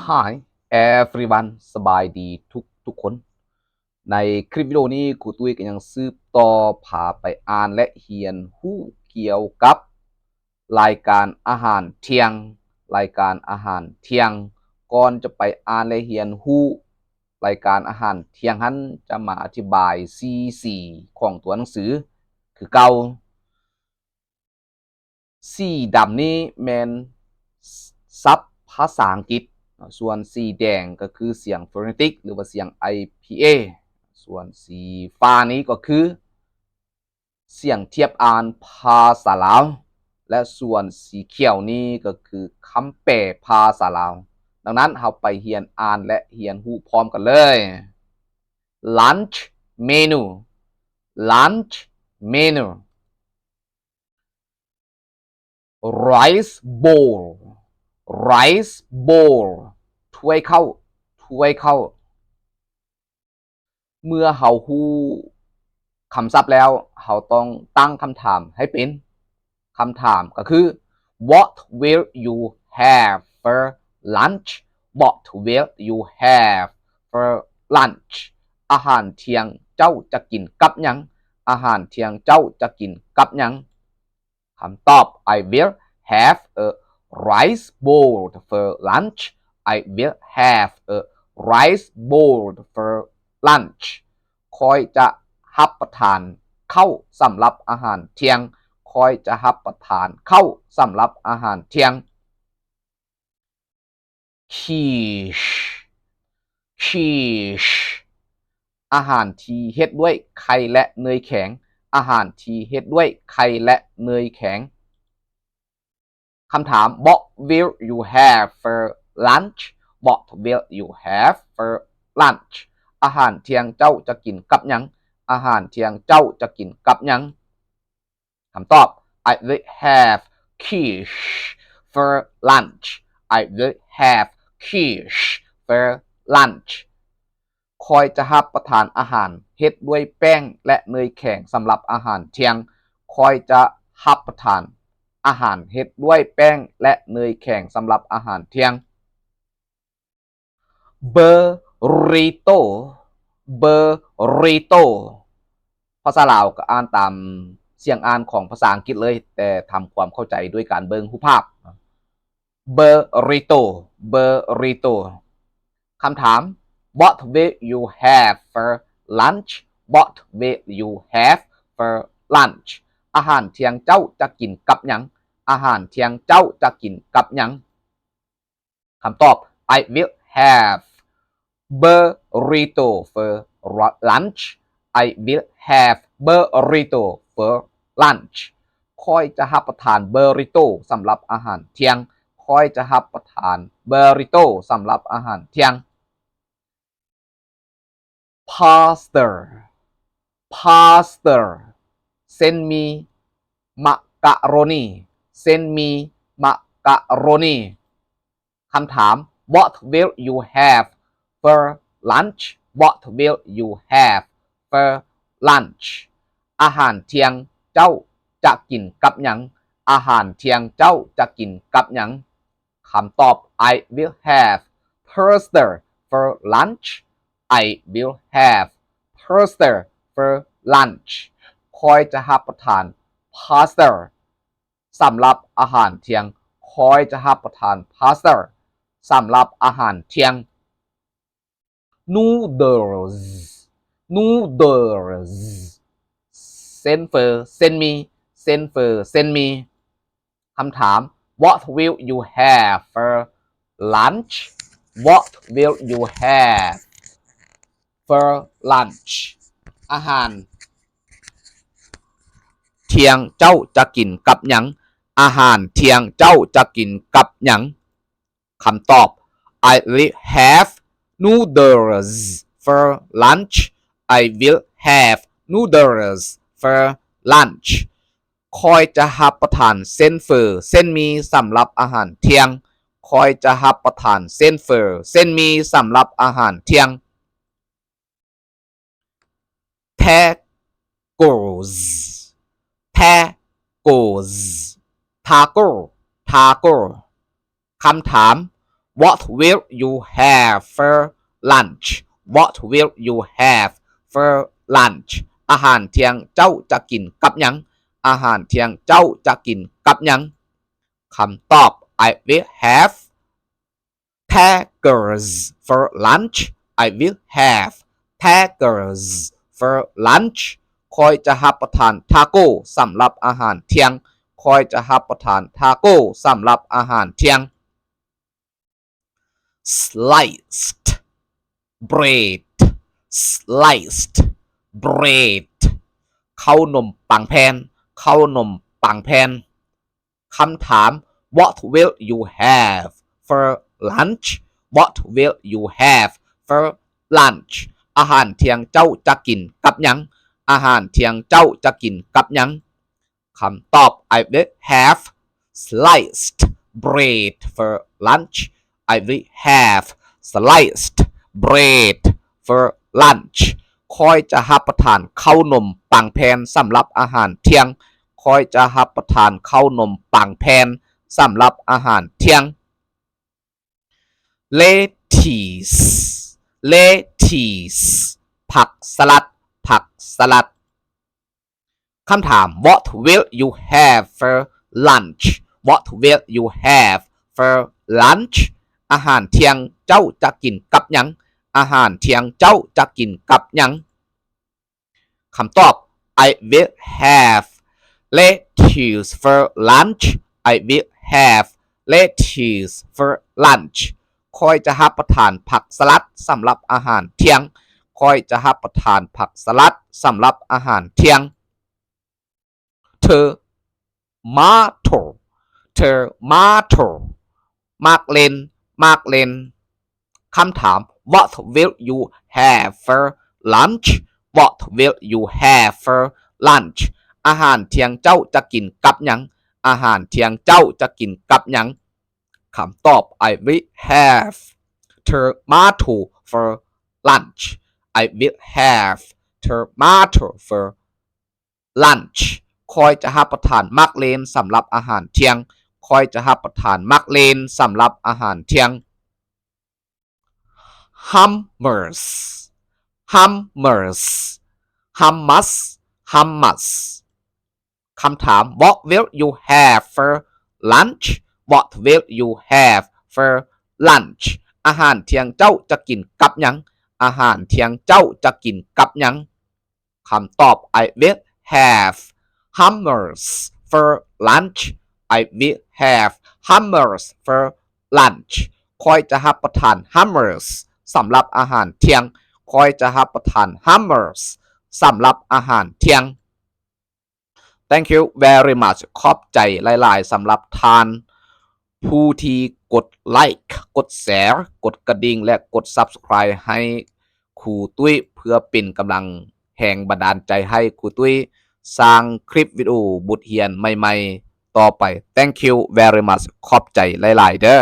Hi everyone ສະບາຍດີທຸກໆຄົນ. ໃນຄລິບວິດີໂອນີ້ ຄູຕຸ້ຍກໍຍັງສືບຕໍ່ພາໄປອ່ານ ແລະ ຮຽນຮູ້ກ່ຽວກັບລາຍການອາຫານທ່ຽງ, ລາຍການອາຫານທ່ຽງ. ກ່ອນຈະໄປອ່ານ ແລະ ຮຽນຮູ້ລາຍການອາຫານທ່ຽງຫັ້ນ ຈະມາອະທິບາຍສີ ສີຂອງຕົວໜັງສືຄືເກົ່າ. ສີດຳນີ້ແມ່ນສັບພາສາອັງກິດ, ສ່ວນສີແດງກໍຄືສຽງໂຟເນຕິກ ຫຼືວ່າສຽງ ໄອ ພີ ເອ, ສ່ວນສີຟ້ານີ້ກໍຄືສຽງທຽບອ່ານພາສາລາວ ແລະ ສ່ວນສີຂຽວນີ້ກໍຄືຄຳແປພາສາລາວ. ດັ່ງນັ້ນ ເຮົາໄປຮຽນອ່ານ ແລະ ຮຽນຮູ້ພ້ອມກັນເລີຍ. Lunch menu. Lunch menu. Rice bowl. Rice bowl. ຖ້ວຍເຂົ້າ. ຖ້ວຍເຂົ້າ. ເມື່ອເຮົາຮູ້ຄຳສັບແລ້ວ, ເຮົາຕ້ອງຕັ້ງຄຳຖາມໃຫ້ເປັນ. ຄຳຖາມກໍຄື What will you have for lunch? What will you have for lunch? ອາຫານທ່ຽງເຈົ້າຈະກິນກັບຫຍັງ? ອາຫານທ່ຽງເຈົ້າຈະກິນກັບຫຍັງ? ຄຳຕອບ, I will have a rice bowl for lunch. I will have a rice bowl for lunch. ຂ້ອຍຈະຮັບປະທານເຂົ້າສຳລັບອາຫານທ່ຽງ. ຂ້ອຍຈະຮັບປະທານເຂົ້າສຳລັບອາຫານທ່ຽງ. Quiche. Quiche. ອາຫານທີ່ເຮັດດ້ວຍໄຂ່ ແລະ ເນີຍແຂງ. ອາຫານທີ່ເຮັດດ້ວຍໄຂ່ ແລະ ເນີຍແຂງ. ຄຳຖາມ, What will you have for lunch? What will you have for lunch? ອາຫານທ່ຽງເຈົ້າຈະກິນກັບຫຍັງ? ອາຫານທ່ຽງເຈົ້າຈະກິນກັບຫຍັງ? ຄຳຕອບ, I will have quiche for lunch. I will have quiche for lunch. ຂ້ອຍຈະຮັບປະທານອາຫານເຮັດດ້ວຍແປ້ງ ແລະ ເນີຍແຂງສຳລັບອາຫານທ່ຽງ. ຂ້ອຍຈະຮັບປະທານອາຫານເຮັດດ້ວຍແປ້ງ ແລະ ເນີຍແຂງສຳລັບອາຫານທ່ຽງ. Burrito. Burrito. ພາສາລາວກໍອ່ານຕາມສຽງອ່ານຂອງພາສາອັງກິດເລີຍ, ແຕ່ທຳຄວາມເຂົ້າໃຈດ້ວຍການເບິ່ງຮູບພາບ. Burrito. Burrito. ຄຳຖາມ, What will you have for lunch? What will you have for lunch? ອາຫານທ່ຽງເຈົ້າຈະກິນກັບຫຍັງ? ອາຫານທ່ຽງເຈົ້າຈະກິນກັບຫຍັງ? ຄຳຕອບ, I will have burrito for lunch. I will have burrito for lunch. ຂ້ອຍຈະຮັບປະທານເບີຣິໂຕສຳລັບອາຫານທ່ຽງ. ຂ້ອຍຈະຮັບປະທານເບີຣິໂຕສຳລັບອາຫານທ່ຽງ. Pasta. Pasta. ເສັ້ນໝີ່. Macaroni. ເສັ້ນໝີ່. Macaroni. ຄຳຖາມ, What will you have for lunch? What will you have for lunch? ອາຫານທ່ຽງເຈົ້າຈະກິນກັບຫຍັງ? ອາຫານທ່ຽງເຈົ້າຈະກິນກັບຫຍັງ? ຄຳຕອບ, I will have pasta for lunch. I will have pasta for lunch. ຂ້ອຍຈະຮັບປະທານ pasta ສຳລັບອາຫານທ່ຽງ. ຂ້ອຍຈະຮັບປະທານ pasta ສຳລັບອາຫານທ່ຽງ. Noodles. Noodles. ເສັ້ນເຝີ, ເສັ້ນໝີ່. ເສັ້ນເຝີ, ເສັ້ນໝີ່. ຄຳຖາມ, What will you have for lunch? What will you have for lunch? ອາຫານທ່ຽງເຈົ້າຈະກິນກັບຫຍັງ? ອາຫານທ່ຽງເຈົ້າຈະກິນກັບຫຍັງ? ຄຳຕອບ, I will have noodles for lunch. I will have noodles for lunch. ຂ້ອຍຈະຮັບປະທານເສັ້ນເຝີ, ເສັ້ນໝີ່ ສຳລັບອາຫານທ່ຽງ. ຂ້ອຍຈະຮັບປະທານເສັ້ນເຝີ, ເສັ້ນໝີ່ ສຳລັບອາຫານທ່ຽງ. Tacos. Tacos. Taco. Taco. ຄຳຖາມ, What will you have for lunch? What will you have for lunch? ອາຫານທ່ຽງເຈົ້າຈະກິນກັບຫຍັງ? ອາຫານທ່ຽງເຈົ້າຈະກິນກັບຫຍັງ? ຄຳຕອບ I will have tacos for lunch. I will have tacos for lunch. ຂ້ອຍຈະຮັບປະທານທາໂກ້ສຳລັບອາຫານທ່ຽງ. ຂ້ອຍຈະຮັບປະທານທາໂກ້ສຳລັບອາຫານທ່ຽງ. Sliced bread. Sliced bread. ເຂົ້າໜົມປັງແຜ່ນ. ເຂົ້າໜົມປັງແຜ່ນ. ຄຳຖາມ What will you have for lunch? What will you have for lunch? ອາຫານທ່ຽງເຈົ້າຈະກິນກັບຫຍັງ? ອາຫານທ່ຽງເຈົ້າຈະກິນກັບຫຍັງ? ຄຳຕອບ I will have sliced bread for lunch. I will have sliced bread for lunch. ຂ້ອຍຈະຮັບປະທານເຂົ້າໜົມປັງແຜ່ນສຳລັບອາຫານທ່ຽງ. ຂ້ອຍຈະຮັບປະທານເຂົ້າໜົມປັງແຜ່ນສຳລັບອາຫານທ່ຽງ. Lettuce. Lettuce. ຜັກສະຫຼັດ. ຜັກສະຫຼັດ. ຄຳຖາມ What will you have for lunch? What will you have for lunch? ອາຫານທ່ຽງເຈົ້າຈະກິນກັບຫຍັງ? ອາຫານທ່ຽງເຈົ້າຈະກິນກັບຫຍັງ? ຄຳຕອບ I will have lettuce for lunch. I will have lettuce for lunch. ຂ້ອຍຈະຮັບປະທານຜັກສະຫຼັດສຳລັບອາຫານທ່ຽງ. ຂ້ອຍຈະຮັບປະທານຜັກສະຫຼັດສຳລັບອາຫານທ່ຽງ. Tomato. Tomato. ໝາກເລັ່ນ. ໝາກເລັ່ນ. ຄຳຖາມ What will you have for lunch? What will you have for lunch? ອາຫານທ່ຽງເຈົ້າຈະກິນກັບຫຍັງ? ອາຫານທ່ຽງເຈົ້າຈະກິນກັບຫຍັງ? ຄຳຕອບ I will have tomato for lunch. I will have tomato for lunch. ຂ້ອຍຈະຮັບປະທານໝາກເລັ່ນສຳລັບອາຫານທ່ຽງ. ຂ້ອຍຈະຮັບປະທານໝາກເລັ່ນສຳລັບອາຫານທ່ຽງ. Hummus. Hummus. Hummus. Hummus. ຄຳຖາມ What will you have for lunch? What will you have for lunch? ອາຫານທ່ຽງເຈົ້າຈະກິນກັບຫຍັງ? ອາຫານທ່ຽງເຈົ້າຈະກິນກັບຫຍັງ? ຄຳຕອບ I will have hummus for lunch. I will have hummus for lunch. ຂ້ອຍຈະຮັບປະທານ hummus ສຳລັບອາຫານທ່ຽງ. ຂ້ອຍຈະຮັບປະທານ hummus ສຳລັບອາຫານທ່ຽງ. Thank you very much. ຂອບໃຈຫຼາຍໆ ສຳລັບທ່ານຜູ້ທີ່ກົດໄລຄ໌ ກົດແຊຣ໌ ກົດກະດິ່ງ ແລະ ກົດ Subscribe ໃຫ້ຄູຕຸ້ຍ ເພື່ອເປັນກຳລັງແຮງບັນດານໃຈໃຫ້ຄູຕຸ້ຍສ້າງຄລິບວິດີໂອບົດຮຽນໃໝ່ໆຕໍ່ໄປ. Thank you very much. ຂອບໃຈຫຼາຍໆເດີ້.